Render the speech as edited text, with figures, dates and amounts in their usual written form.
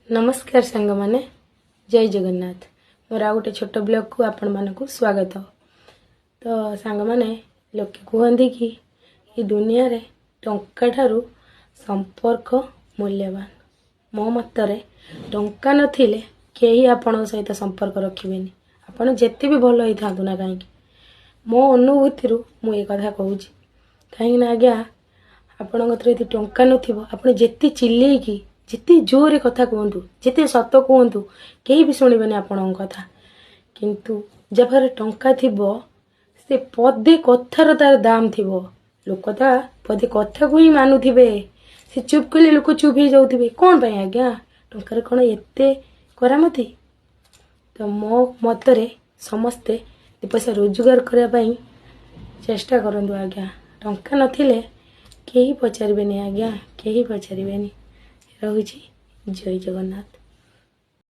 ନମସ୍କାର ସାଙ୍ଗମାନେ, ଜୟ ଜଗନ୍ନାଥ। ମୋର ଆଉ ଗୋଟେ ଛୋଟ ବ୍ଲଗ୍କୁ ଆପଣମାନଙ୍କୁ ସ୍ୱାଗତ। ତ ସାଙ୍ଗମାନେ, ଲୋକେ କୁହନ୍ତି କି ଏ ଦୁନିଆରେ ଟଙ୍କା ଠାରୁ ସମ୍ପର୍କ ମୂଲ୍ୟବାନ। ମୋ ମତରେ ଟଙ୍କା ନଥିଲେ କେହି ଆପଣଙ୍କ ସହିତ ସମ୍ପର୍କ ରଖିବେନି, ଆପଣ ଯେତେ ବି ଭଲ ହେଇଥାନ୍ତୁ ନା କାହିଁକି। ମୋ ଅନୁଭୂତିରୁ ମୁଁ ଏ କଥା କହୁଛି, କାହିଁକିନା ଆଜ୍ଞା, ଆପଣଙ୍କ କତିରେ ଯଦି ଟଙ୍କା ନଥିବ, ଆପଣ ଯେତେ ଚିଲେଇକି, ଯେତେ ଜୋରରେ କଥା କୁହନ୍ତୁ, ଯେତେ ସତ କୁହନ୍ତୁ, କେହି ବି ଶୁଣିବେନି ଆପଣଙ୍କ କଥା। କିନ୍ତୁ ଯାହା ପାଖରେ ଟଙ୍କା ଥିବ, ସେ ପଦେ କଥାର ତାର ଦାମ ଥିବ। ଲୋକ ତା ପଦେ କଥାକୁ ହିଁ ମାନୁଥିବେ। ସେ ଚୁପ୍ କଲେ ଲୋକ ଚୁପ୍ ହେଇଯାଉଥିବେ। କ'ଣ ପାଇଁ ଆଜ୍ଞା? ଟଙ୍କାରେ କ'ଣ ଏତେ କରାମତି? ତ ମୋ ମତରେ ସମସ୍ତେ ଦୁଇ ପଇସା ରୋଜଗାର କରିବା ପାଇଁ ଚେଷ୍ଟା କରନ୍ତୁ ଆଜ୍ଞା। ଟଙ୍କା ନଥିଲେ କେହି ପଚାରିବେନି ଆଜ୍ଞା, କେହି ପଚାରିବେନି। ରହୁଛି, ଜୟ ଜଗନ୍ନାଥ।